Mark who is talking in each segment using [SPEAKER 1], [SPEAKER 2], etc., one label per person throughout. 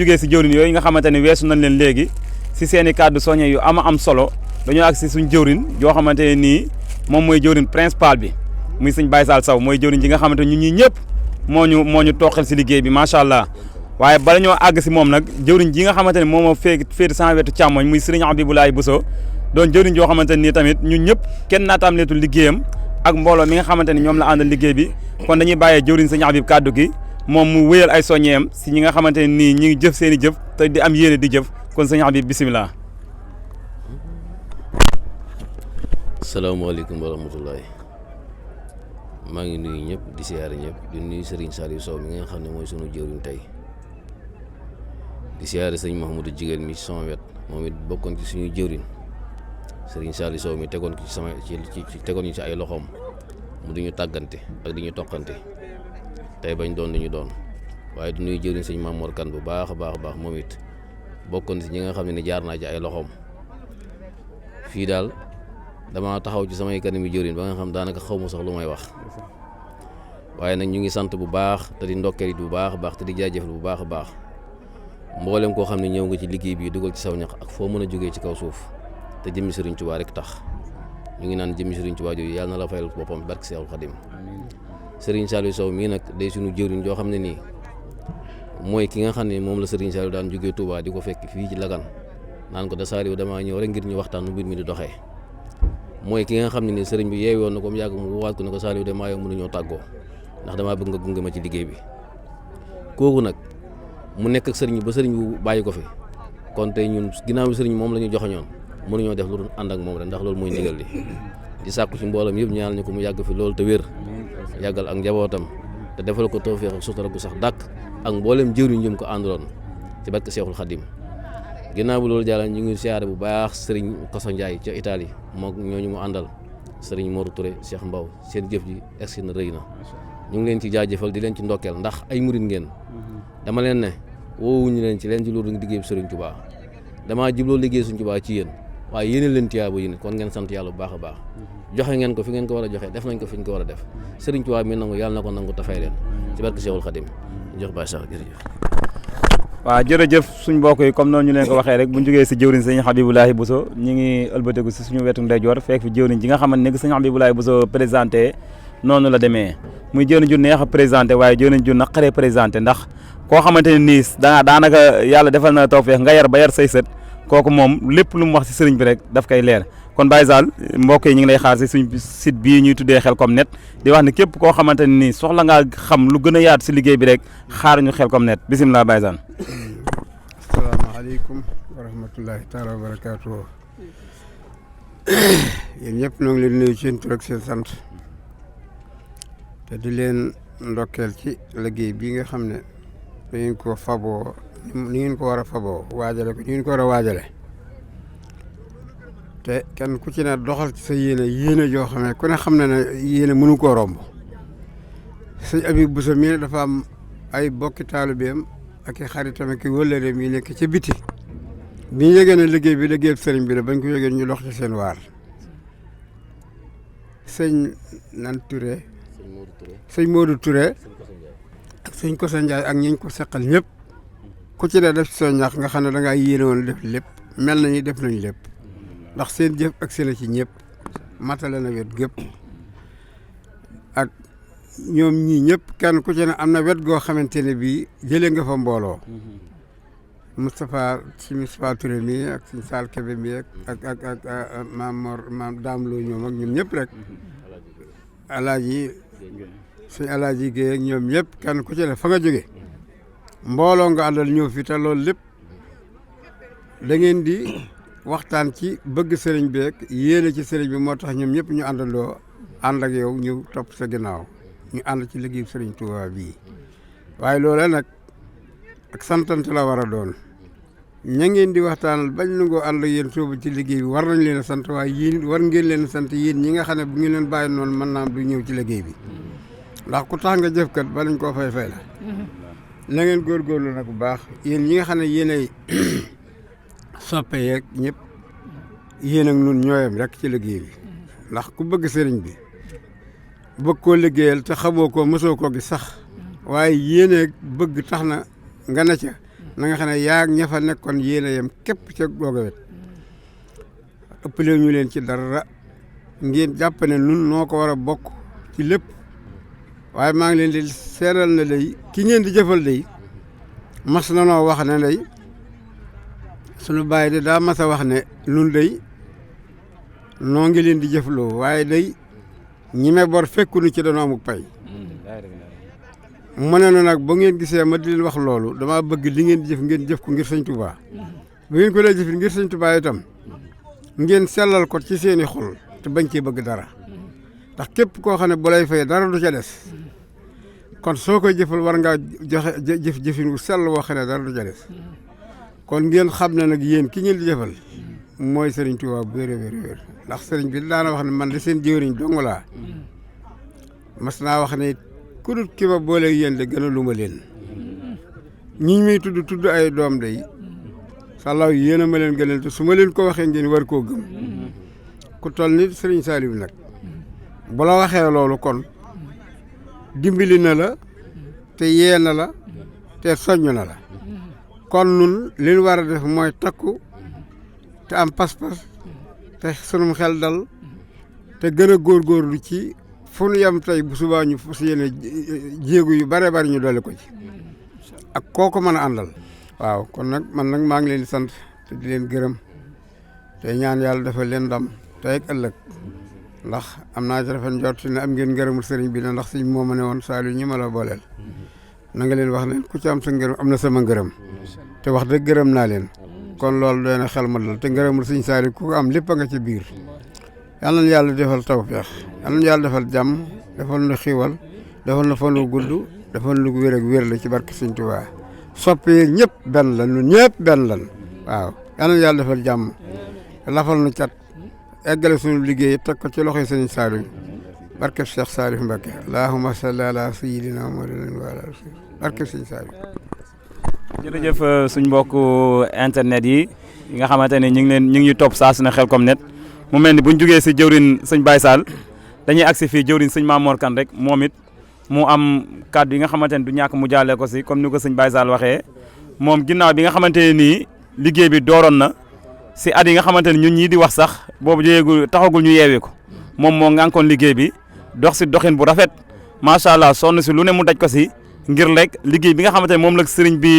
[SPEAKER 1] jógee si jëwrin yooyu nga xamante ne weesu nañ leen léegi si seen i kàddu soññe yu am solo dañoo ak si suñ jëwrin yoo xamante ne nii moom mooy jëwrin principal bi muy sëñ Baye Sall Sow mooy jëwrin ji nga xamante ñun ñii ñëpp moo ñu toqal si liggéey bi macha allah waaye bala ñoo àgg si moom nag jëwriñ ji nga xamante ne moom moo féeti sama wetu càmmoñ muy sëriñ Abibulaay Bousso doon jëwriñ joo xamante ne nii tamit ñun ñëpp kenn naataam leetul liggéeyam ak mbooloo mi nga xamante ne ñoom la àndal liggéey bi kon dañuy bàyyee jëwriñ sëñ Habib kàddu gi moom mu wéyal ay soññeem si ñi nga xamante ne nii ñi ngi jëf seen i jëf te di am yéene di jëf kon sëñ Habib bisimilah.
[SPEAKER 2] salaamaaleykum wa rahmatullahi maa ngi nuyu ñëpp di siyaare ñëpp di nuyu Serigne Saliou Sow mi nga xam ne mooy sunu jëwriñ tey di siyaare sëñ Mahamadou Jigéen mi ci sama wet moom it bokkoon ci suñuy jëwriñ Serigne Saliou Sow mi tegoon ko ci tegoon ñu ci ay loxoom mu di ñu tàggante ak di ñu toqante tey bañ doon li ñu doon waaye di nuyu jëwriñ sëñ Mamour Kane bu baax a baax moom it bokkoon ci ñi nga xam ne ni jaar naa ci ay loxoom fii daal dama taxaw ci samay kanami jëwriñ ba nga xam daanaka xaw ma sax lu may wax waaye nag ñu ngi sant bu baax te di ndokkeel it bu baax a baax te di jaajëfal bu baax a baax mboolem koo xam ne ñëw nga ci liggéey bi dugal ci saw ñax ak foo mën a jógee ci kaw suuf te jëmmi Sëriñ Tuubaa rek tax ñu ngi naan jëmmi Sëriñ Tuubaa jooju yàlla na la fayal boppam barke Seexul Xadim Sëriñ Saliou Sow mii nag day suñu jëwriñ joo xam ne nii mooy ki nga xam ne moom la Sëriñ Saliou daan jógee Touba di ko fekk fii ci Lagan naan ko da Saliou damaa ñëw rek ngir ñu waxtaan mbir mi di doxee mooy ki nga xam ne ni sëriñ bi yeewoon na ko mu yàgg mu waat ko ne ko Saliou de maa yow mënuñoo tàggoo ndax damaa bëgg nga gunge ma ci liggéey bi kooku nag mu nekk ak sëriñ bi ba sëriñ bu bàyyi ko fi kon tey ñun ginnaaw bi sëriñ moom la ñu joxoñoon mënuñoo def lu dul ànd ak moom rek ndax loolu mooy ndigal li di sàkku ci mboolam yëpp ñaanal ñu ko mu yàgg fi loolu te wér yàggal ak njabootam te defal ko tawfeex ak sutura gu sax dàkk ak mboolem jëwriñ ñu ko àndaloon ci barke Seexul Xadim ginnaaw bu loolu jàll ñu ngi siyaare bu baax sëriñ Koso Ndiaye ca Italie moom ñooñu mu àndal sëriñ Mor Touré Cheikh Mbaw seen jëf ji egsi na rëy na ñu ngi leen ci jaajëfal di leen ci ndokkeel ndax ay murit ngeen dama leen ne woowuñu leen ci leen ci loolu liggéey bi sëriñ Touba damaa jubloo liggéey sëriñ Touba ci yéen waaye yéene leen tiyaaba yéen kon ngeen sant yàlla bu baax a baax joxe ngeen ko fi ngeen ko war a joxe def nañ ko fi ñu ko war a def sëriñ Touba mi nangu yàlla na ko nangu te fay leen ci barke Cheikhul Khadim jox Baye Cheikh jërëjëf.
[SPEAKER 1] waaw jërëjëf suñ mbokk yi comme noonu ñu leen ko waxee rek bu ñu jógee si jëwriñ sëñ Habibulahi Bousso ñu ngi ëlbateeku si suñu wetu ndeyjoor fekk fi jëwriñ ji nga xamante ne sëñ Habibulahi Bousso présenté noonu la demee muy jëwriñ ju neex a présenté waaye jëwriñ ju naqaree présenté ndax koo xamante ne nii daanaka yàlla defal na tawfeex nga yar ba yar say sët kooku moom lépp lu mu wax si sëriñ bi rek daf koy leer kon Baye Sall mbokk yi ñu ngi lay xaar si suñ site bii ñuy tuddee Khelcom Net di wax ni képp koo xamante ne nii soxla ngaa xam lu gën a yaatu si liggéey bi rek xaar ñu Khelcom Net bisimilah Baye Sall.
[SPEAKER 3] asalaamaaleykum wa rahmatullahi taala wa barakaatu yéen ñëpp ñoo ngi leen nuyu seen tur ak seen sant te di leen ndokkeel ci liggéey bii nga xam ne da ngeen ko faboo ni ngeen ko war a faboo waajale ko ni ngeen ko war a waajale te kenn ku ci ne doxal ci sa yéene joo xam ne ku ne xam na ne yéene mënu koo romb sëñ Habib Bousso mii dafa am ay bokki taalibeem ak i xaritam ak i wëllëreem yi nekk ci biti bi ñu yëgee ne liggéey bi liggéey sëriñ bi la bañ ko yëgee ñu dox ci seen waar sëñ nan Touré sëñ Modou Touré ak sëñ Koso Ndiaye ak ñiñ ko seqal ñëpp ku ci ne def ci sa ñax nga xam ne da ngaa yéene woon def lépp mel nañu def nañ lépp ndax seen jëf ak seen ci ñëpp matale na wet gépp ak ñoom ñii ñëpp kenn ku ci ne am na wet goo xamante ne bii jëlee nga fa mbooloo Moustapha Touré mi ak suñ Sall Kébé mi ak maam Dame Lo ñoom ak ñoom ñëpp rek suñ alaaji Géey ak ñoom ñëpp kenn ku ci ne fa nga jóge mbooloo nga àndal ñëw fi te loolu lépp da ngeen di waxtaan ci bëgg sëriñ bi rek yéene ci sëriñ bi moo tax ñoom ñëpp ñu àndandoo ànd ak yow ñu topp sa ginnaaw ñu ànd ci liggéey sëriñ Touba bii waaye loolee nag ak santante la war a doon ña ngeen di waxtaanal bañ nangoo ànd ak yéen soobu ci liggéey bi war nañ leen a sant waaye yéen war ngeen leen a sant yéen ñi nga xam ne bu ngeen leen bàyyi noonu mën naa du ñëw ci liggéey bi ndax ku tax nga jëfkat ba lañ koo fay la na ngeen góorgóorlu nag bu baax yéen ñi nga xam ne yéenay soppe yeeg ñëpp yéen ak nun ñooyam rek ci liggéey bi ndax ku bëgg sëriñ bi bëgg koo liggéeyal te xamoo ko mosoo ko gis sax waaye yéene bëgg tax na nga ne ca na nga xam ne yaa ña fa nekkoon yéen a yem képp ca googa wet ëppale ñu leen ci dara ngeen jàpp ne nun noo ko war a bokk ci lépp waaye maa ngi leen di seeral na day ki ngeen di jëfal day mas na noo wax ne day sunu baay de daa mas a wax ne nun day noo ngi leen di jëfloo waaye day ñi me bor fekkunu ci danoo amuk pay mu ne na nag ba ngeen gisee ma di leen wax loolu damaa bëgg li ngeen jëf ngeen jëf ko ngir sëñ Tuubaa bu ngeen ko dee jëf ngir sëñ Tuubaa itam ngeen sellal ko ci seeni xol te bañ cee bëgg dara ndax képp koo xam ne bu lay fay dara du ca des kon soo koy jëfal war ngaa joxe jëfin wu sell woo xam ne dara du ca des kon ngeen xam ne nag yéen ki ngeen di jëfal mooy sëriñ Tuubaa bu wér ndax sëriñ bi daana wax ne man de seen jëwriñ dong laa mas naa wax ne ku dut ki ma booleeg yéen de gën a lu ma leen ñi muy tudd ay doom day sàllaaw yéen a ma leen gënal te su ma leen ko waxee ngeen war koo gëm ku toll ni sëriñ Saliou nag bu la waxee loolu kon dimbali na la te yee na la te soññ na la kon nun li ñu war a def mooy takku te am pas-pas te sunum xel dal te gën a góorgóorlu ci fu nu yem tey bu subaa ñu fas yéene jéegu yu bare bari ñu dolli ko ci ak kooku mën a àndal waaw kon nag man nag maa ngi leen di sant te di leen gërëm te ñaan yàlla dafa leen ndam tey ak ëllëg ndax am naa ci rafet njort ne am ngeen ngërëmul sëriñ bi na ndax sëriñ moo ma ne woon Saliou ñi ma la booleel na nga leen wax ne ku ci am sa ngërëm am na sama ngërëm te wax dëgg gërëm naa leen kon loolu doy na xel ma dal te ngërëmul sëriñ Saliou ku ko am lépp a nga ci biir yal na yàlla defal tawfeex yal na yàlla defal jàmm defal na xiiwal defal na fan wu gudd defal na wér ak wér la ci barke sëriñ Tuubaa soppee ñëpp benn lan ñun ñëpp benn lan waaw yal na yàlla defal jàmm lafal nu cat eggale suñu liggéey teg ko ci loxoy sëriñ Saliou barke Cheikh Saliou Mbacké allahumma salli ala sayyidina Muhammadin wa ala alihi barke sëriñ Saliou.
[SPEAKER 1] jërëjëf suñ mbokku internet yi nga xamante ne ñu ngi topp saa su ne Khelcom Net mu mel ni bu ñu jugee si jëwrin sëñ Baye Sall dañuy agsi fii jëwrin sëñ Mamor Kane rek moom it mu am kàddu yi nga xamante ne du ñàkk mu jàllee ko si comme ni ko sëñ Baye Sall waxee moom ginnaaw bi nga xamante ne nii liggéey bi dooroon na si at yi nga xamante ne ñun ñii di wax sax boobu jógeegul taxagul ñu yeewee ko moom moo ngànkoon liggéey bi dox si doxin bu rafet macha allah sonn si lu ne mu daj ko si ngir rek liggéey bi nga xamante ne moom la sëriñ bi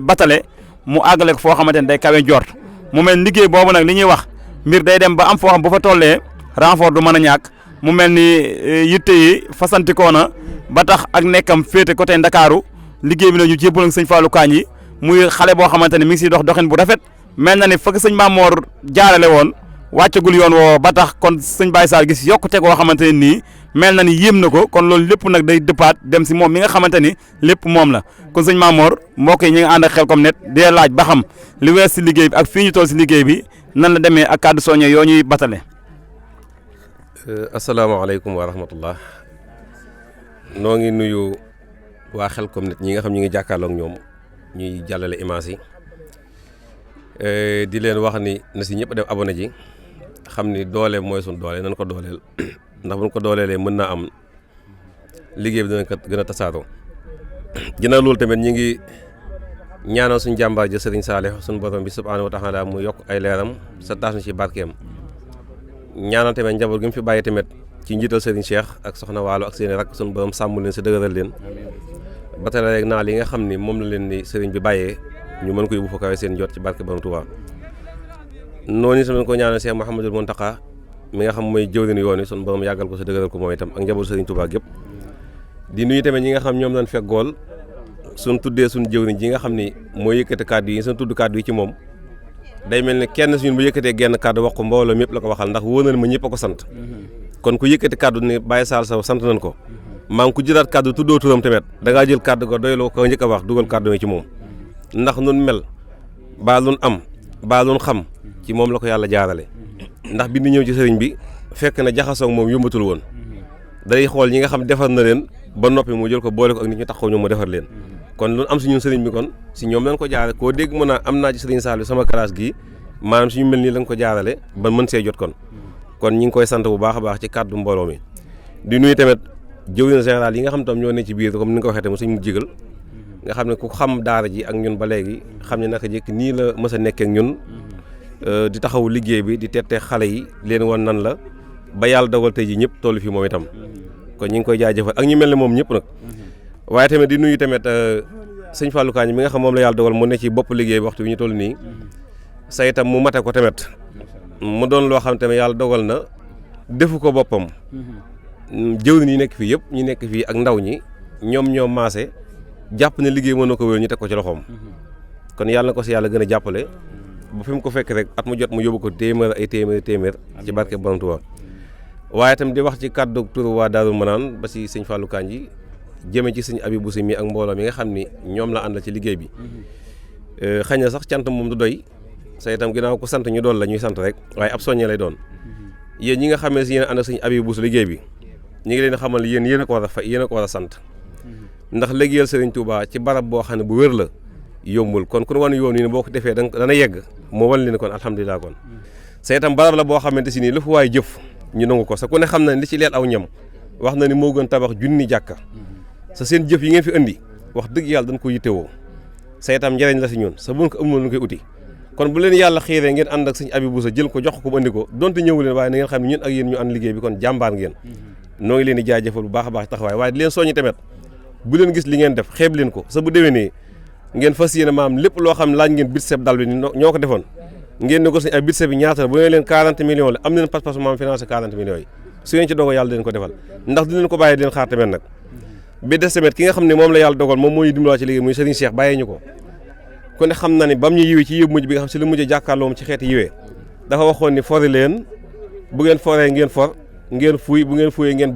[SPEAKER 1] batale mu àggale ko foo xamante ne day kawe njort mu mel liggéey boobu nag li ñuy wax mbir day dem ba am foo xam bu fa tollee renfort du mën a ñàkk mu mel ni yitte yi fasantikoo na ba tax ak nekkam féete côté Ndakaaru liggéey bi nag ñu jébbal sëñ Fallou Kañ yi muy xale boo xamante ne mi ngi siy dox doxin bu rafet mel na ni fekk sëñ Mamor jaarale woon wàccagul yoon woo ba tax kon sëñ Baye Sall gis yokkute goo xamante ne nii mel na ni yéem na ko kon loolu lépp nag day dëppaat dem si moom mi nga xamante ni lépp moom la kon sëñ Mamor mbokk yi ñu ngi ànd ak Khelcom Net dee laaj ba xam li wees si liggéey bi ak fii ñu toll si liggéey bi nan la demee ak kàddu soññe yoo ñuy batale.
[SPEAKER 4] asalaamaaleykum wa rahmatullah noo ngi nuyu waa Khelcom Net ñi nga xam ñi ngi jàkkaarloo ak ñoom ñuy jàllale image yi di leen wax ni na si ñëpp def abonné ji xam ni doole mooy suñ doole nañ ko dooleel ndax buñ ko dooleelee mën naa am liggéey bi dina ko gën a tasaaroo ginnaaw loolu tamit ñi ngi ñaanal suñ jàmbaar ja sëriñ Saliou suñ borom bi subhanahu wa taala mu yokk ay leeram sa taas ñu ci barkeem ñaanal tamit njaboot gi mu fi bàyyi tamit ci njiital sëriñ Cheikh ak soxna Waalo ak seeni rak suñ borom sàmm leen si dëgëral leen ba tey rek naa li nga xam ni moom la leen ni sëriñ bi bàyyee ñu mën ko yóbbu fa kawe seen jot ci barke borom Tuubaa noonu itam ko ñaanal Cheikh Mouhamadul Mountakha mi nga xam mooy jëwriñu yoon wi suñu borom yàggal ko si dëgëral ko moom itam ak njaboot sëriñ Tuubaa gépp di nuyu tamit ñi nga xam ñoom lañ feggool suñ tuddee suñ jëwriñ ji nga xam ni mooy yëkkati kàddu yi suñ tudd kàddu yi ci moom day mel ni kenn suñu bu yëkkatee genn kàddu wax ko mbooloo mépp la ko waxal ndax wóor na ma ñëpp a ko sant kon ku yëkkati kàddu ni Baye Sall Sow sant nañ ko maa ngi ku jëlaat kàddu tuddoo turam tamit da ngaa jël kàddu ko doyloo ko njëkk a wax dugal kàddu yi ci moom ndax nun mel baa lun am baa lun xam ci moom la ko yàlla jaarale ndax bi ñu ñëw ci sëriñ bi fekk na jaxasoo moom yombatul woon day xool ñi nga xam defar na leen ba noppi mu jël ko boole ko ak nit ñu taxaw ñoom mu defar leen kon lu am si ñun sëriñ bi kon si ñoom lañ ko jaarale koo dégg mën a am naa ci sëriñ Saliou sama classe gii maanaam suñu mel nii lañ ko jaarale ba mën see jot kon ñi ngi koy sant bu baax a baax ci kàddu mbooloo mi di nuyu tamit jëwriñ général yi nga xam tam ñoo ne ci biir comme ni nga ko waxee tamit suñ mu jigal nga xam ne ku xam daara ji ak ñun ba léegi xam ne naka jëkk nii la mës a nekkee ak ñun di taxaw liggéey bi di tette xale yi leen woon nan la ba yàlla dogal tey ji ñëpp tollu fii moom itam kon ñu ngi koy jaajëfal ak ñu mel ne moom ñëpp nag waaye tamit di nuyu tamit sëñ Fallou Kañ mi nga xam moom la yàlla dogal mu ne ci bopp liggéey bi waxtu bi ñu toll nii sa itam mu mate ko tamit mu doon loo xam tamit yàlla dogal na defu ko boppam jëwriñ yi nekk fii yëpp ñu nekk fii ak ndaw ñi ñoo maase jàpp ne liggéey mën na ko wér ñu teg ko ci loxoom kon yàlla na ko si yàlla gën a jàppale ba fi mu ko fekk rek at mu jot mu yóbbu ko téeméer ci barke Borom Tuubaa waaye itam di wax ci kàddu turu waa Daaru Manaan ba si sëñ Fallou Kañ ji jëme ci sëñ Abibou Si mi ak mbooloo mi nga xam ni ñoom la àndal ci liggéey bi xëy na sax cant moom du doy sa itam ginnaaw ko sant ñu doon la ñuy sant rek waaye ab soññe lay doon yéen ñi nga xam ne si yéen ànd ak sëñ Abibou Si liggéey bi ñu ngi leen xamal yéen a ko war a fay yéen a ko war a sant ndax liggéeyal Serigne Touba ci barab boo xam ne bu wér la yombul kon ku wan yoon yi ne boo ko defee dana yegg moo wan leen kon alhamdulilah kon sa itam barab la boo xamante si nii lu fa waay jëf ñu nangu ko sa ku ne xam na li ci leel aw ñam wax na ni moo gën tabax junni jàkka sa seen jëf yi ngeen fi indi wax dëgg yàlla dañ ko yittewoo sa itam njëriñ la si ñun sa buñ ko amul lu koy uti kon bu leen yàlla xiiree ngeen ànd ak sëñ Abibou Sa jël ko jox ko mu andi ko donte ñëwu leen waaye na ngeen xam ne ñun ak yéen ñu ànd liggéey bi kon jàmbaar ngeen noo ngi leen di jaajëfal bu baax a baax taxawaay waaye di leen soññi tamit bu leen gis li ngeen def xeeb leen ko sa bu déwénee ngeen fas yéene maam lépp loo xam ne laaj ngeen bit seb dal bi ni ñoo ko defoon ngeen ne ko sëñ ay bit seb bi ñaata la bu leen 40 millions la am leen pas-pas maam financé 40 millions yi su ngeen ci dogo yàlla dina ko defal ndax di leen ko bàyyi di leen xaar tamit nag bi des tamit ki nga xam ne moom la yàlla dogal moom moo ñu dimbalaa ci liggéey muy Serigne Cheikh bàyyee ñu ko ku ne xam na ni bam ñu yiwee ci yëb mujj bi nga xam si lu mujj jàkkaarloo moom ci xeeti yiwee dafa waxoon ni fori leen bu ngeen foree ngeen for ngeen fuuy bu ngeen fuuyee ngeen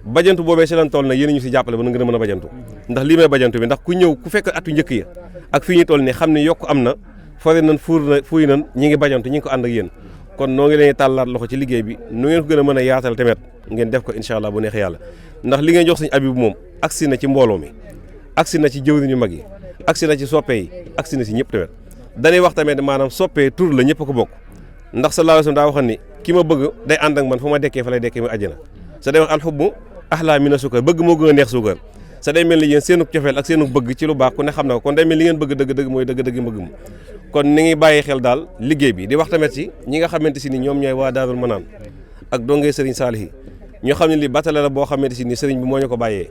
[SPEAKER 4] bajantu boobee si lan toll nag yéen ñu si jàppale ba na ngeen a mën a bajantu ndax lii may bajantu bi ndax ku ñëw ku fekk atu njëkk ya ak fii ñu toll ni xam ne yokk am na fori nan fuuy nan ñi ngi bajantu ñi ngi ko ànd ak yéen kon noo ngi leen tàllaat loxo ci liggéey bi nu ngeen ko gën a mën a yaatal tamit ngeen def ko incha allah bu neexee yàlla ndax li ngeen jox sëñ Abibou moom agsi na ci mbooloo mi agsi na ci jëwriñ yu mag yi agsi na ci soppe yi agsi na si ñëpp tamit dañuy wax tamit maanaam soppee tur la ñëpp ko bokk ndax sallallahu alayhi wa sallam daa waxoon ni ki ma bëgg day ànd ak man fu ma dekkee fa lay dekkee mu àjjana sa day wax alxubbu ahlaa mina sukar bëgg moo gën a neex suukar sa day mel ni yéen seenu cofeel ak seenu bëgg ci lu baax ku ne xam na ko kon day mel li ngeen bëgg dëgg-dëgg mooy dëgg-dëgg bëgg mu kon ni ngi bàyyi xel daal liggéey bi di wax tamit si ñi nga xamante si ni ñoom ñooy waa Daarul Manaan ak dongee sëriñ Saalihi ñoo xam ne li batale la boo xamante si ni sëriñ bi moo ñu ko bàyyee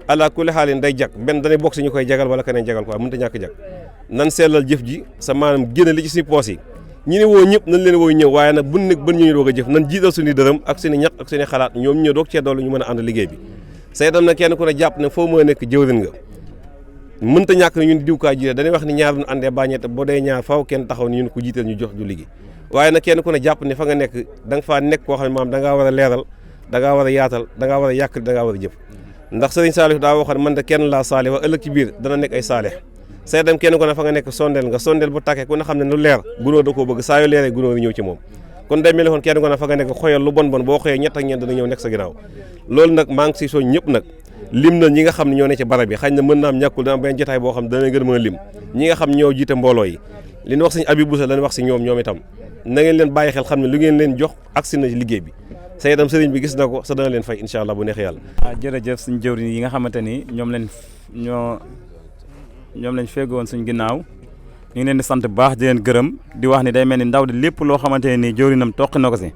[SPEAKER 4] ala kulli xaalin day jag benn danay bokk si ñu koy jagal wala keneen jagal quoi mënut a ñàkk jag nan sellal jëf ji sa maanaam génne li ci suñu poos yi ñi ne woo ñëpp nañ leen woo ñëw waaye nag buñ nekk bën ñu doog a jëf nan jiital suñu dërëm ak suñu ñaq ak suñu xalaat ñoom ñoo doog cee doolu ñu mën a ànd liggéey bi saytam na kenn ku ne jàpp ne foo mën a nekk jëwrin nga mënta ñàkk ne ñun diwkaa jiite dañuy wax ni ñaar duñ àndee bàññeete boo dee ñaar faaw kenn taxaw ni ñun ko jiital ñu jox ju liggéey waaye nag kenn ku ne jàpp ne fa nga nekk da nga faa nekk koo xam ne maam da ngaa war a leeral da ngaa war a yaatal da ngaa war a yàqal da ngaa war a jëf ndax sëriñ Saalix daa waxoon man de kenn laa saalix wa ëllëg ci biir dana nekk ay saalix saytam kenn ku ne fa nga nekk sondeel nga sondeel bu tàkkee ku ne xam ne lu leer gunóor da koo bëgg saa yu leeree gunóor yi ñëw ci moom kon day mel ni kon kenn ku ne fa nga nekk xoyal lu bon boo xoyee ñett ak ñeent dana ñëw nekk sa ginnaaw loolu nag maa ngi si soñ ñëpp nag lim na ñi nga xam ne ñoo ne ci barab bi xañ na mën naa am ñàkkul dana am benn jotaay boo xam ne dana gën a mën a lim ñi nga xam ñoo jiite mbooloo yi li ñu wax sëñ Abibou Sa lañ wax si ñoom itam na ngeen leen bàyyi xel xam ne lu ngeen leen jox agsi na ci liggéey bi sa itam sëriñ bi gis na ko sa dana leen fay incha allah bu neexee yàlla
[SPEAKER 1] jërëjëf suñ jëwriñ yi nga xamante ni ñoom lañ feggoon suñ ginnaaw ñu ngi leen di sant bu baax di leen gërëm di wax ni day mel ni ndaw di lépp loo xamante ne nii jëwriñam toqi na ko si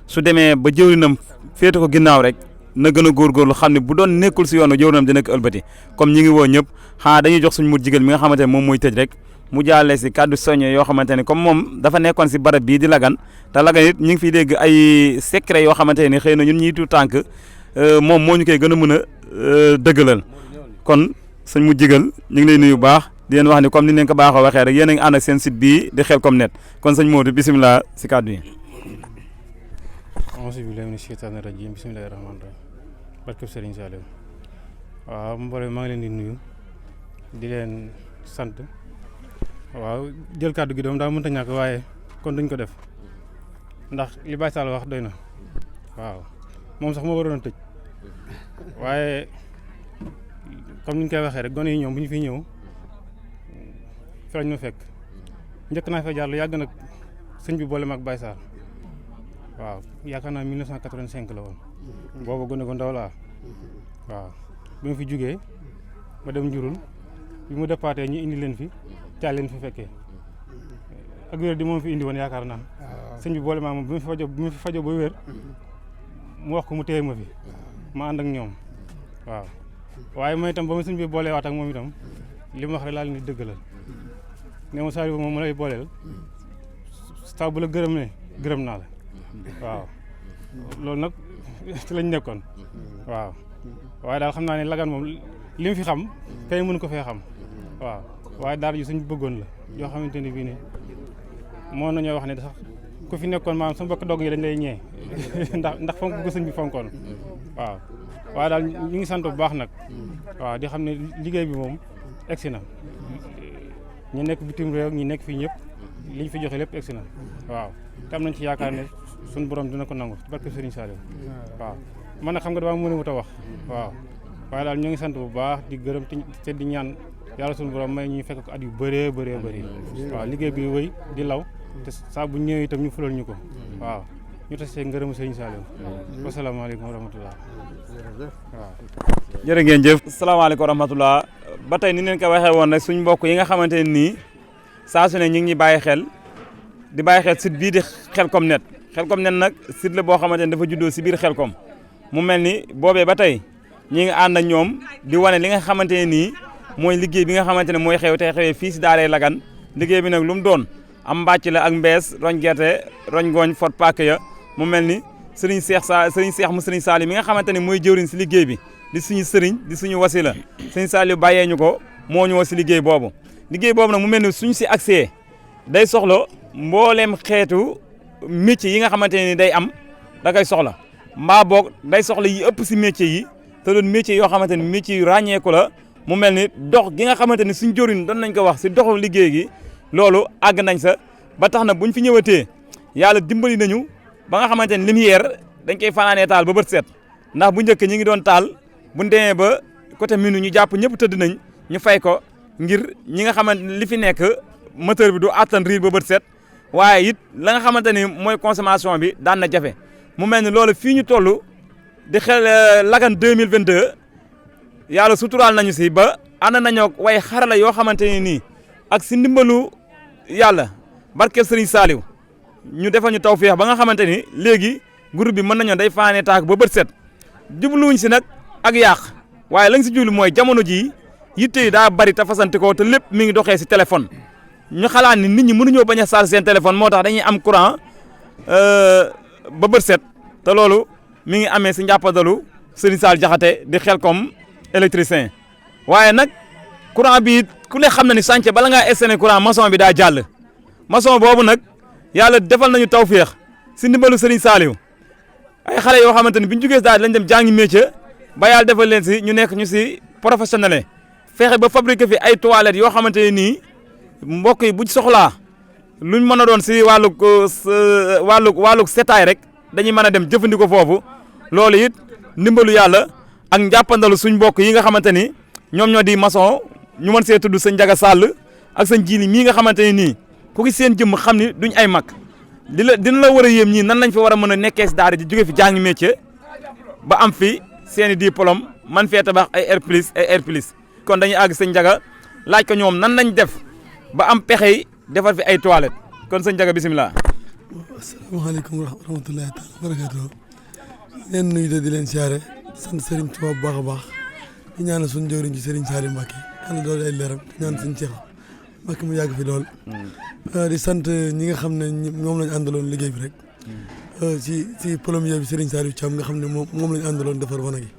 [SPEAKER 1] su demee ba jëwriñam féete ko ginnaaw rek na gën a góorgóorlu xam ne bu doon nekkul si yoonu jëwriñam dina ko ëlbati comme ñi ngi woo ñëpp xanaa dañuy jox suñ mut jigéen mi nga xamante ne moom mooy tëj rek mu jaale si kàddu soññe yoo xamante ne comme moom dafa nekkoon si barab bii di Lagan te Lagan it ñu ngi fiy dégg ay secret yoo xamante ne xëy na ñun ñii tuut tànk moom moo ñu koy gën a mën a dëggalal kon suñ mu jigal ñu ngi lay nuyu bu baax di leen wax ni comme ni leen ko baaxoo waxee rek yéen a ngi ànd ak seen site bii di Xelcom Net kon sëñ Modou bisimilah si kàddu yi.
[SPEAKER 5] auzu billaahi mina sheytaani rajiim bismillaahi rahmaani rahiim barkeb Sëriñ Saaliw waaw mbooloo maa ngi leen di nuyu di leen sant waaw jël kàddu gi doom daa mënta ñàkk waaye kon duñ ko def ndax li Baye Sall wax doy na waaw moom sax moo waroon a tëj waaye comme ni ñu koy waxee rek gone yi ñoom bu ñu fi ñëw fi lañ ma fekk njëkk naa fa jaar lu yàgg nag sëñ bi boole ma ak Baye Sall waaw yaakaar naa 1985 la woon booba gone ko ndaw laa waaw bi ma fi jugee ma dem njurul bi mu déppaatee ñu indi leen fi caal leen fi fekkee ak wér di moom fi indi woon yaakaar naa sëñ bi boole maa moom bi mu fi fajoo ba wér mu wax ko mu téye ma fi ma ànd ak ñoom waaw waaye mooy itam ba ma sëñ bi boolee waat ak moom itam li ma wax rek laa leen di dëggalal ne ma Saliou moom ma lay booleel saa bu la gërëm naa la waaw loolu nag ci lañ nekkoon waaw waaye daal xam naa ne Lagane moom li mu fi xam kay mënu ko fee xam waaw waaye daara ji suñ bëggoon la yoo xamante ni bii ne moo nañoo wax ne sax ku fi nekkoon maanaam sa mbokk dogg yi dañ lay ñee ndax fonk ko sëñ bi fonkoon waaw waaye daal ñu ngi sant bu baax nag waaw di xam ne liggéey bi moom egsi na ñu nekk bitim réew ñi nekk fii ñëpp liñ fi joxe lépp egsi na waaw te am nañ ci yaakaar ne suñu borom dina ko nangu barke Serigne Saliou waaw man nag xam nga dama mën a wut a wax waaw waaye daal ñoo ngi sant bu baax di gërëm te di ñaan yàlla suñu borom may ñu fekk ko at yu bëree waaw liggéey bi wëy di law te saa bu ñëwee itam ñu fulal ñu ko waaw ñu tasee ngërëmu Serigne Saliou wasalaamaaleykum wa rahmatullah waaw
[SPEAKER 1] jërë ngeen jëf salaamaaleykum wa rahmatullah ba tey ni leen ko waxee woon rek suñ mbokk yi nga xamante ne nii saa su ne ñu ngi ñuy bàyyi xel di bàyyi xel site bii di Khelcom Net Khelcom Net nag site la boo xamante ne dafa juddoo si biir Khelcom mu mel ni boobee ba tey ñi ngi ànd ak ñoom di wane li nga xamante ne nii mooy liggéey bi nga xamante ne mooy xew tey xewee fii si daaree Lagane liggéey bi nag lu mu doon am mbàcc la ak mbees roñ gerte roñ ngooñ fot paak ya mu mel ni Serigne Cheikh mu Serigne Saliou mi nga xamante ne mooy jëwriñ si liggéey bi di suñu sëriñ di suñu wasila Serigne Saliou bàyyee ñu ko moo ñu woo si liggéey boobu nag mu mel ni suñ si accès day soxla mbooleem xeetu métier yi nga xamante ne ni day am da koy soxla mbaa boog day soxla yi ëpp si métier yi te doon métier yoo xamante ni métier yu ràññeeku la mu mel ni dox gi nga xamante ni suñ jëriñ doon nañ ko wax si doxu liggéey gi loolu àgg nañ sa ba tax na buñ fi ñëwatee yàlla dimbali nañu ba nga xamante ni lumière dañ koy fanaanee taal ba bët set ndax bu njëkk ñi ngi doon taal buñ demee ba côté minuit ñu jàpp ñëpp tëdd nañ ñu fay ko ngir ñi nga xamante li fi nekk moteur bi du attan riir ba bët set waaye it la nga xamante ni mooy consommation bi daan na jafe mu mel ni loolu fii ñu toll di xel Lagane 2022 yàlla suturaal nañu si ba ànd nañoo way xarala yoo xamante ni nii ak si ndimbalu yàlla barkeb Serigne Saliou ñu defal ñu tawfeex ba nga xamante ni léegi groupe bi mën nañoo day faane taak ba bët set jubluwuñ si nag ak yàq waaye lañ si jublu mooy jamono jii yitte yi daa bari te fasante ko te lépp mi ngi doxee si téléphone ñu xalaat ni nit ñi mënuñoo bañ a charger seen téléphone moo tax dañuy am courant ba bët set te loolu mi ngi amee si njàppadalu Serigne Sall Jaxate di Khelcom électricien waaye nag courant bi ku ne xam na ni chantier bala ngaa installé courant maçon bi daa jàll maçon boobu nag yàlla defal nañu tawféex si ndimbalu Serigne Saliou ay xale yoo xamante ni bi ñu jugee daal lañ dem jàngi métier ba yàlla defal leen si ñu nekk ñu si professionnel fexe ba fabriquer fi ay toilettes yoo xamante ne nii mbokk yi buñ soxlaa luñ mën a doon si wàllug setaay rek dañuy mën a dem jëfandikoo foofu loolu it ndimbalu yàlla ak njàppandalu suñ mbokk yi nga xamante ni ñoom ñoo di maçon ñu mën see tudd sëñ Njaga Sall ak sëñ Jili mii nga xamante ne nii ku gis seen jëmm xam ni duñ ay mag dina la war a yéem ñii nan lañ fi war a mën a nekkee si daara ji jóge fi jàngi métier ba am fi seen i diplôme man fee tabax ay R plus kon dañuy àgg sëñ Njaga laaj ko ñoom nan lañ def ba am pexe yi defar fi ay toilettes kon sëñ Njaga bisimilah.
[SPEAKER 6] asalaamaaleykum wa rahmatulahi taala wa barakaatuh leen nuyu de di leen siyaare sant Serigne Touba bu baax a baax di ñaanal suñu jëwriñ ci Serigne Saliou Mbacké yàlla doole ay leeram di ñaan suñu Cheikh Mbacké mu yàgg fi lool di sant ñi nga xam ne moom lañ àndaloon liggéey bi rek ci premier bi Serigne Saliou Thiam nga xam ne moom lañ àndaloon defar wana gi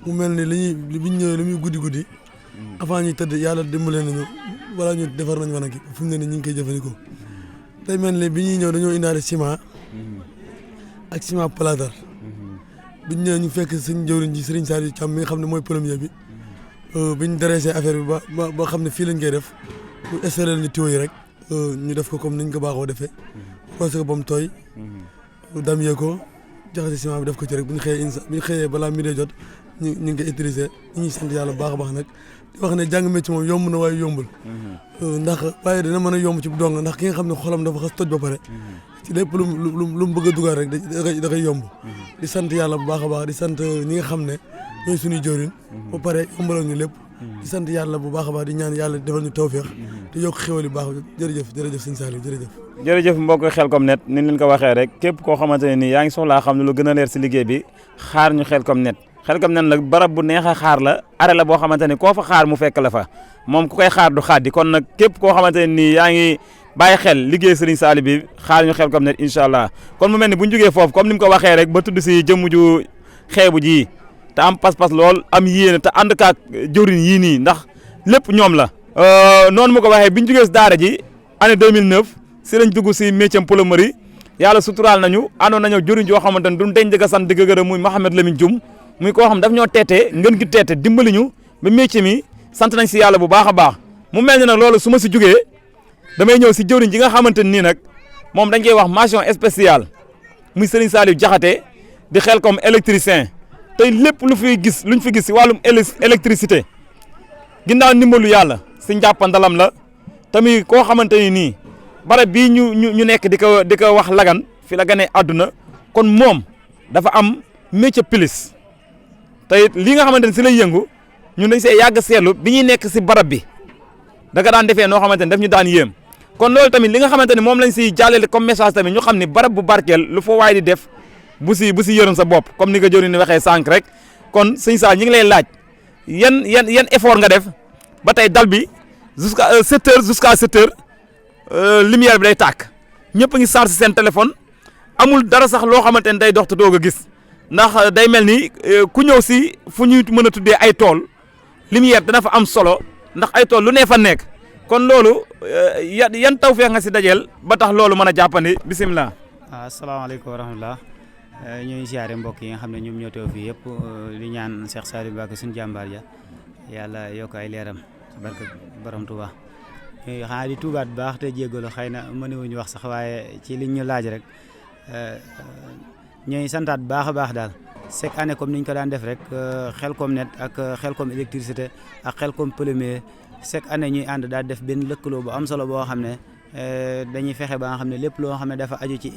[SPEAKER 6] mu mel ni biñ ñëwee li muy guddi avant ñuy tëdd yàlla dimbale nañu wala ñu defar nañ wana gi fu mu ne ni ñu ngi koy jëfandikoo day mel ni bi ñuy ñëw dañoo indaale ciment ak ciment plâtre biñ ñëwee ñu fekk suñ jëwriñ ji Serigne Saliou Thiam mi nga xam ne mooy premier bi biñ dressé affaire bi ba xam ne fii lañ koy def mu installé ni tuyau yi rek ñu def ko comme niñ ko baaxoo defee roose ko ba mu tooy damyee ko jaxase ciment bi def ko ci rek bu ñu xëyee balaa midi jot ñu ngi koy utiliser ñu ngi sant yàlla bu baax a baax nag di wax ne jàng métier moom yomb na waaye yombul ndax waaye dina mën a yomb ci dong ndax ki nga xam ne xolam dafa xas toj ba pare ci lépp lu mu bëgg a dugal rek da koy yomb di sant yàlla bu baax a baax di sant ñi nga xam ne ñooy suñuy jëriñ ba pare yombaloon ñu lépp di sant yàlla bu baax a baax di ñaan yàlla defal ñu tawféex te yokk xéwal yu baax jërëjëf sëñ Saliou jërëjëf.
[SPEAKER 1] jërëjëf mbokk Xelcom Net ni leen ko waxee rek képp koo xamante ne nii yaa ngi soxlaa xam ne lu gën a leer si liggéey bi xaar ñu Xelcom Net. Xelcom Net nag barab bu neex a xaar la are la boo xamante ni koo fa xaar mu fekk la fa moom ku koy xaar du xaaddi kon nag képp koo xamante ne nii yaa ngi bàyyi xel liggéey Serigne Saliou bi xaar ñu Xelcom Net incha allah kon mu mel ni bu ñu jógee foofu comme ni mu ko waxee rek ba tudd si jëmm ju xeebu ji te am pas-pas lool am yéene te ànd kaak jëwriñ yii nii ndax lépp ñoom la. noonu mu ko waxee bi ñu jógee si daara ji année 2009 si lañ dugg si métier plomberie yàlla suturaal nañu àndoon nañoo jëwriñ joo xamante ne duñ deñ dëgg sant dëgg gërëm muy Mouhamed Lamine Dioum muy koo xam daf ñoo teetee ngeen gi teete dimbali ñu ba métier mi sant nañ si yàlla bu baax a baax mu mel ni nag loolu su ma si jógee damay ñëw si jëwriñ ji nga xamante nii nag moom dañ koy wax mention spéciale muy Serigne Saliou Diakhaté di Xelcom électricien tey lépp luñ fi gis si wàllum électricité ginnaaw ndimbalu yàlla si njàppandalam la tamit koo xamante ni nii barab bii ñu nekk di ko wax Lagan fi la ganee àdduna kon moom dafa am métier plus tey li nga xamante ni si lay yëngu ñun dañ see yàgg seetlu bi ñuy nekk si barab bi da nga daan defee noo xamante ni daf ñu daan yéem kon loolu tamit li nga xamante ni moom lañ siy jàllale comme message tamit ñu xam ni barab bu barkeel lu fa waay di def bu si yërëm sa bopp comme ni ko jëriñ ni waxee sànq rek kon sëñ Sall ñi ngi lay laaj yan effort nga def ba tey dal bi jusqu'à 7 heures jusqu'à 7 heures lumière bi day tàkk ñëpp a ngi chargé seen téléphone amul dara sax loo xamante ni day dox te doog a gis ndax day mel ni ku ñëw si fu ñuy mën a tuddee ay tool lumière dana fa am solo ndax ay tool lu ne fa nekk kon loolu yan tawfeex nga si dajeel ba tax loolu mën a jàppandi bisimilah.
[SPEAKER 7] waaw asalaamaaleykum wa rahmatulah ñoo ngi siyaare mbokk yi nga xam ne ñoom ñoo teew fii yëpp di ñaan Cheikh Saliou Mbacké suñu jàmbaar ja yàlla yokk ay leeram ci barke borom Tuubaa xanaa di tuubaat bu baax te jéggalu xëy na mënuwuñu wax sax waaye ci liñ ñu laaj rek ñooy santaat bu baax a baax daal chaque année comme niñ ko daan def rek Xelcom Net ak Xelcom électricité ak Xelcom plombier chaque année ñuy ànd daal def benn lëkkaloo bu am solo boo xam ne dañuy fexe ba nga xam ne lépp loo xam ne dafa aju ci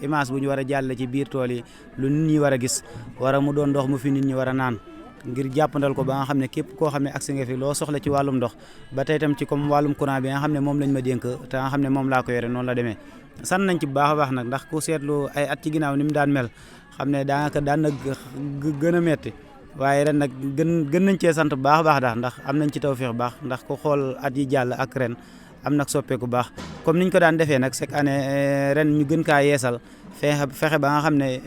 [SPEAKER 7] image bu ñu war a jàll ci biir tool yi lu nit ñi war a gis war a mu doon ndox mu fi nit ñi war a naan ngir jàppandal ko ba nga xam ne képp koo xam ne agsi nga fi loo soxla ci wàllum ndox ba tey tam ci comme wàllum courant bi nga xam ne moom lañ ma dénk te nga xam ne moom laa ko yore noonu la demee sant nañ ci bu baax a baax nag ndax ku seetlu ay at ci ginnaaw ni mu daan mel xam ne daanaka daan na gën a metti waaye ren nag gën nañ cee sant bu baax a baax daal ndax am nañ ci tawfeex baax ndax ku xool at yi jàll ak ren am nag soppeeku baax comme niñ ko daan defee nag chaque année ren ñu gën kaa yeesal fexe ba nga xam ne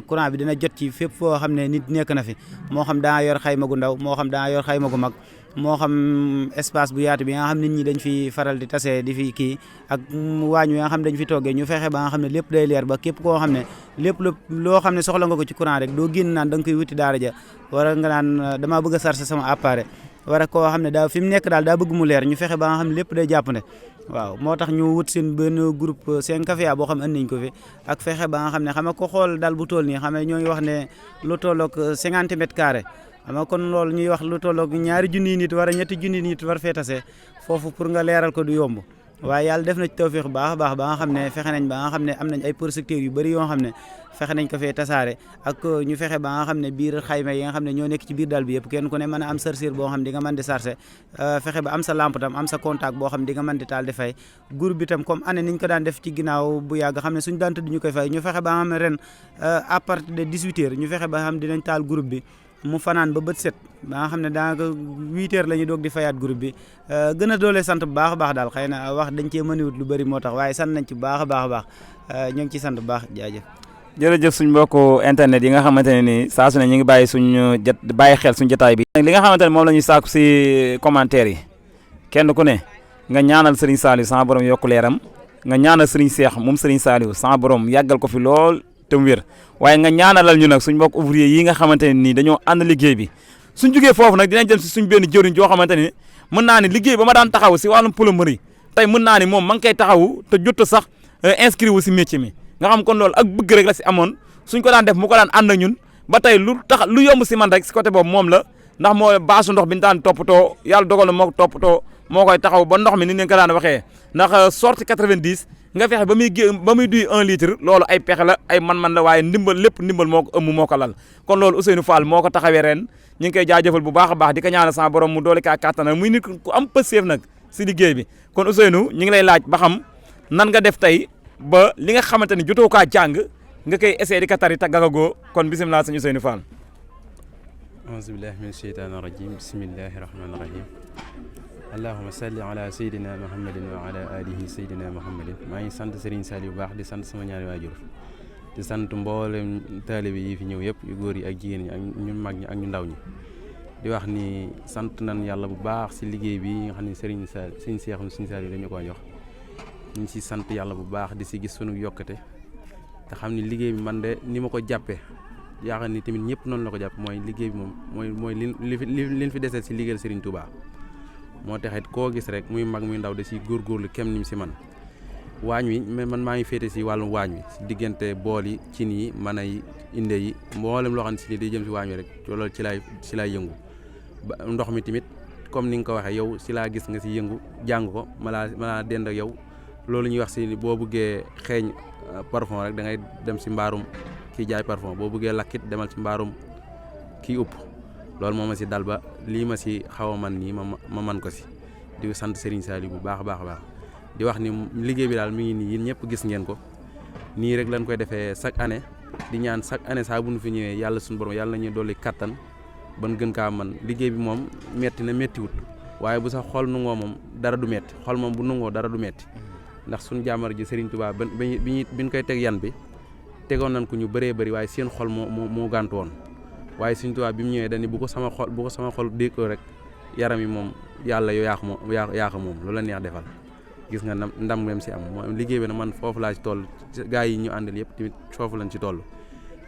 [SPEAKER 7] courant bi dina jot ci fépp foo xam ne nit nekk na fi moo xam daa yor xayma gu ndaw moo xam daa yor xayma gu mag moo xam espace bu yaatu bi nga xam nit ñi dañ fi faral di tasee di fi kii ak waañ wi nga xam dañ fi toggee ñu fexe ba nga xam ne lépp day leer ba képp koo xam ne lépp loo xam ne soxla nga ko ci courant rek doo génn naan da nga koy wuti daara ja wala nga naan damaa bëgg a charger sama appareil wala koo xam ne daa fi mu nekk daal daa bëgg mu leer ñu fexe ba nga xam ne lépp day jàppande waaw moo tax ñu wut seen benn groupe 5 café boo xam ne andi nañ ko fi ak fexe ba nga xam ne xam nga ko xool daal bu tool nii xam ne ñoo ngi wax ne lu tolloog 50 mètres carrés xam nga kon loolu ñuy wax lu tolloog 2 junniy nit war a 3 junniy nit war fee tase foofu pour nga leeral ko du yomb waaye yàlla def na ci tawfeex baax a baax ba nga xam ne fexe nañ ba nga xam ne am nañ ay projecteurs yu bëri yoo xam ne fexe nañ ko fee tasaare ak ñu fexe ba nga xam ne biir xayma yi nga xam ne ñoo nekk ci biir daal bi yëpp kenn ku ne mën a am chargeur boo xam di nga mën di charger fexe ba am sa lampe tam am sa contact boo xam di nga mën di taal di fay groupe bi tam comme année niñ ko daan def ci ginnaaw bu yàgg xam ne suñ daan tëdd ñu koy fay ñu fexe ba nga xam ne ren à partir de 18 heures ñu fexe ba nga xam dinañ taal groupe bi mu fanaan ba bët set ba nga xam ne daanaka 8 heures la ñuy doog di fayaat groupe bi gën a doole sant bu baax a baax daal xëy na wax dañ cee mëniwut lu bëri moo tax waaye sant nañ ci bu baax a baax a baax ñoo ngi ci sant bu baax jaajëf
[SPEAKER 1] jërëjëf suñ mbokku internet yi nga xamante ne ni saa su ne ñu ngi bàyyi xel suñu jotaay bi li nga xamante ne moom la ñuy sàkku si commentaire yi kenn ku ne nga ñaanal Serigne Saliou sama borom yokku leeram nga ñaanal Serigne Cheikh moom Serigne Saliou sama borom yàggal ko fi lool te mu wér waaye nga ñaanalal ñu nag suñ mbokk ouvrier yi nga xamante ne nii dañoo ànd liggéey bi suñ jugee foofu nag dinañ dem si suñ benn jëriñ joo xamante ni mën naa ni liggéey ba ma daan taxaw si wàllum plomberie tey mën naa ni moom ma ngi koy taxawu te jot sax inscrit wu si métier mi nga xam kon loolu ak bëgg rek la si amoon suñ ko daan def mu ko daan ànd ak ñun ba tey lu yomb si man rek si côté boobu moom la ndax moo baasu ndox bi ñu daan toppatoo yàlla dogal na moo ko toppatoo moo koy taxaw ba ndox mi ni ngeen ko daan waxee ndax sortie 90 nga fexe ba muy duy 1 litre loolu ay pexe la ay man-man la waaye ndimbal lépp ndimbal moo ko ëmb moo ko lal kon loolu Ousseynou Fall moo ko taxawee ren ñu ngi koy jaajëfal bu baax a baax di ko ñaanal sama borom mu doole kaa kàttanal muy nit ku am pëseef nag si liggéey bi kon Ousseynou ñu ngi lay laaj ba xam nan nga def tey ba li nga xamante ni jotoo kaa jàng nga koy essayé di ko tari te gagagoo kon bisimilah sëñ Ousseynou Fall.
[SPEAKER 8] auzu billahi min sheytaani rajim bismillahi rahmaani rahim allahuma salli ala sayyidina muhammadin wa ala alihi sayyidina muhammadin maa ngi sant Serigne Saliou bu baax di sant sama ñaari waajur di sant mboolem taalibe yi fi ñëw yëpp yu góor yi ak jigéen ñi ak ñu mag ñi ak ñu ndaw ñi di wax ni sant nañ yàlla bu baax si liggéey bi nga xam ne Serigne Saliou dañu ko jox ñu ngi si sant yàlla bu baax di si gis sunu yokkate te xam ni liggéey bi man de ni ma ko jàppee yaakaar ni tamit ñëpp noonu la ko jàpp mooy liggéey bi moom mooy li fi desee si liggéeyal Serigne Touba moo taxit koo gis rek muy mag muy ndaw da si góorgóorlu kem ni mu si man waañ wi man maa ngi féete si wàllum waañ wi si diggante bool yi cin yi mën ay inde yi mboolem loo xam ne si ni day jëm si waañ wi rek loolu ci laay yëngu ba ndox mi tamit comme ni nga ko waxee yow si laa gis nga si yëngu jàng ko ma laa dend ak yow loolu ñuy wax si boo bëggee xeeñ parfum rek da ngay dem si mbaarum kii jaay parfum boo bëggee lakkit demal si mbaarum kii upp loolu moo ma si dal ba lii ma si xaw a man nii ma man ko si di sant Serigne Saliou bu baax a baax a baax di wax ni liggéey bi daal mi ngi nii yéen ñëpp gis ngeen ko nii rek lañ koy defee chaque année di ñaan chaque année saa bu nu fi ñëwee yàlla suñu borom yàlla nañu dolli kattan ban gën kaa man liggéey bi moom metti na mettiwut waaye bu sax xol nungoo moom dara du metti xol moom bu nungoo dara du metti ndax suñu jàmbar ji Serigne Touba bi ñu koy teg yan bi tegoon nañ ko ñu bëree bëri waaye seen xol moo gàntu woon waaye Serigne Touba bi mu ñëwee dañu bu ko sama xol déggoo rek yaram yi moom yàlla yow yaa ko moom lu la neex defal gis nga ndam ngeen si am mooy liggéey bi nag man foofu laa ci toll gaa yi ñu àndal yëpp tamit foofu lañ ci toll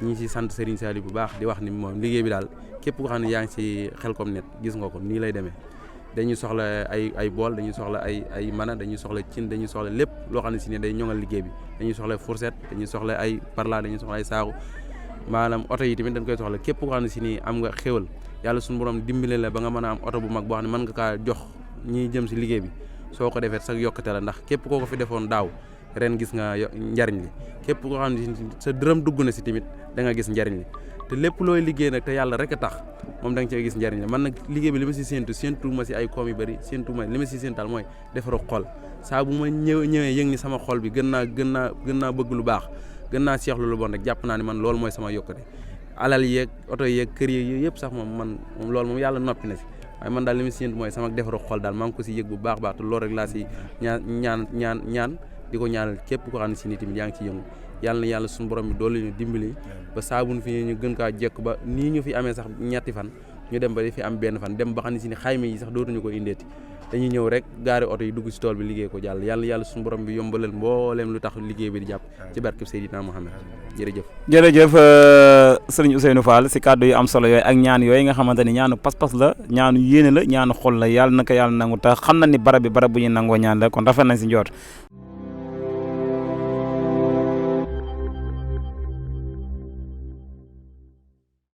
[SPEAKER 8] ñu ngi si sant Serigne Saliou bu baax di wax ni moom liggéey bi daal képp ko xam ne yaa ngi si Khelcom Net gis nga ko nii lay demee dañuy soxla ay bool dañuy soxla ay mana dañuy soxla cin dañuy soxla lépp loo xam ne si ne day ñoŋal liggéey bi dañuy soxla fourchette dañuy soxla ay parla dañuy soxla ay saaku maanaam oto yi tamit dañ koy soxla képp koo xam ne si nii am nga xéwal yàlla suñu borom dimbale la ba nga mën a am oto bu mag boo xam ne mën nga kaa jox ñiy jëm si liggéey bi soo ko defee sax yokkate la ndax képp koo ko fi defoon daaw ren gis nga njariñ li képp koo xam ne sa dërëm dugg na si tamit da nga gis njariñ li te lépp looy liggéey nag te yàlla rek a tax moom da nga cee gis njariñ la man nag liggéey bi li ma si séentu ma si ay koom yu bëri séentu ma li ma si séental mooy defaru xol saa bu ma ñëwee yëg ni sama xol bi gën naa bëgg lu baax gën naa seexlu lu bon rek jàpp naa ni man loolu mooy sama yokkate alal yeeg oto yeeg kër yeeg yooyu yëpp sax moom loolu moom yàlla noppi na si waaye man daal li ma si séentu mooy sama defaru xol daal maa ngi ko si yëg bu baax baax te loolu rek laa si ñaan di ko ñaanal képp ko xam ne si ni tamit yaa ngi ci yëngu yàlla na yàlla suñu borom bi doole ñu dimbali ba saabuñ fi ñu gën kaa jekk ba nii ñu fi amee sax ñetti fan ñu dem ba di fi am benn fan dem ba xam ne si ni xayma yi sax dootuñu ko indeeti dañuy ñëw rek gaari oto yi dugg si tool bi liggéey ko jàll yàlla suñu borom bi yombalal mbooleem lu tax liggéey bi di jàpp ci barkeb Seydina Muhammad
[SPEAKER 1] jërëjëf sëriñ Ousseynou Fall si kàddu yu am solo yooyu ak ñaan yooyu nga xamante ni ñaanu pas-pas la ñaanu yéene la ñaanu xol la yàlla na ko yàlla nangu te xam na ni barab bu ñuy nangoo ñaan la kon rafet nañ si njoot